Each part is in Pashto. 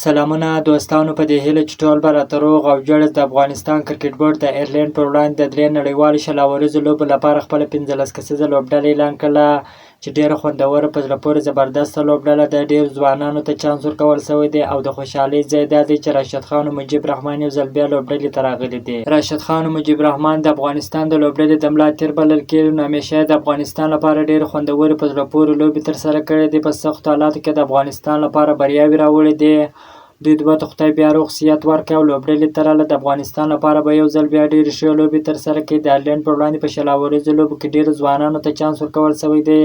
سلامونه دوستانو په دې هیله چې ټول به راته روغ او جوړ یاست. د افغانستان کرکټ بورډ د ایرلینډ پر وړاندې د درې نړیوالو 20 اوریزو لوبو لپاره خپله 15 کسیزه لوبډله اعلان کړله چې ډېره خوندوره په زړه پورې زبردسته لوبډله ده. ډېرو ځوانانو ته چانس ورکول شوی دی او د خوشحالۍ ځای دا دی چې راشد خان او مجیب رحمان یو ځل بیا لوبډلې ته راغلي دي. راشد خان او مجیب رحمان د افغانستان د لوبډلې د ملا تیر بلل کېږي، نو همیشه یې د افغانستان لپاره ډېرې خوندورې په زړه پورې لوبې ترسره کړې دي. په سختو حالاتو کې د افغانستان لپاره بریاوې راوړې دي. دوی دوه ته خدای بیا روغ صحت ورکړي او لوبډلې ته راله د افغانستان لپاره به یو ځل بیا ډېرې ښې لوبې ترسره کړي. د ایرلینډ پر وړاندې په 20 اوریزو لوبو کې ډېرو ځوانانو ته چانس ورکول شوی دی.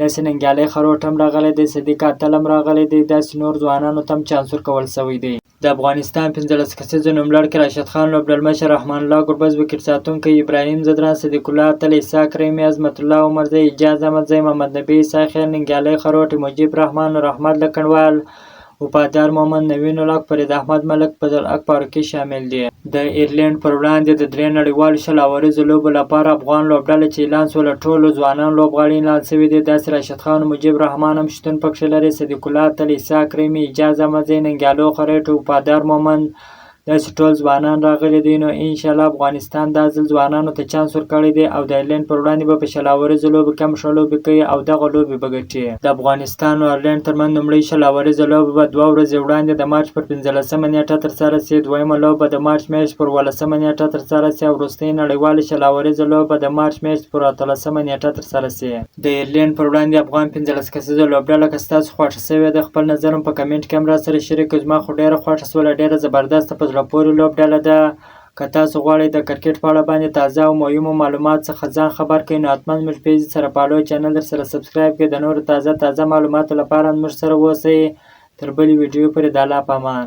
داسې ننګیالی خروټ هم راغلی دی، صدیق اتل هم راغلی دی، داسې نور ځوانانو ته هم چانس ورکول شوی دی. د افغانستان 15 کسیزو نوملړ کې راشد خان لوبډلمشر، رحمان الله ګربز ویکټ ساتونکی، ابراهیم ځدران، صدیق الله اتل، اسحاق رحیمي، عظمت الله عمرزی، اعجاز احمدزی، محمد نبي عیسی خیل، ننګیالی خروټی، مجیب رحمان، نور احمد لکڼوال، وفادار مومند، نوین الحق، فرید احمد ملک، فضل حق فاروقي شامل دي. د ایرلینډ پر وړاندې د درې نړیوالو 20 اوریزو لوبو لپاره افغان لوبډله چې اعلان شوله ټولو ځوانان لوبغاړي اعلان شوي دي. داسې راشد خان او مجیب رحمان هم شتون پکښې لري. صدیق الله اتل، اسحاق رحیمي، اعجاز احمدزی، ننګیالو خروټی، وفادار مومند، داسې ټول ځوانان راغلي دي. نو انشاالله افغانستان دا ځل ځوانانو ته چانس ورکړی دی او د ایرلینډ پر وړاندې به په 20 اوریزو لوبو کې هم ښه لوبې کوي او دغه لوبې به ګټي. د افغانستان او ایرلینډ ترمنځ لومړۍ 20 اوریزه لوبه به 2 ورځې وړاندې د مارچ پر 15مه نېټه ترسره شي. دویمه لوبه به د مارچ میاشتې پر 17مه نېټه ترسره شي او وروستۍ نړیواله 20 اوریزه لوبه به د مارچ میاشتې پر 18مه نېټه ترسره شي. د ایرلینډ پر وړاندې افغان 15 کسیزه لوبډله که ستاسو خوښه شوې ده خپل نظر هم په کمنټ کې هم راسره شریک کړئ. زما خو ډېره خوښه شوله، ډېره زبردسته په زړه پورې لوبډله ده. که تاسو غواړئ د کرکټ په اړه باندې تازه او مهمو معلومات څخه ځان خبر کړئ نو حتما زموږ پیج سره follow، چینل در سره subscribe کړئ. د نورو تازه تازه معلوماتو لپاره زموږ سره اوسئ. تر بلې ویډیو پورې د الله په امان.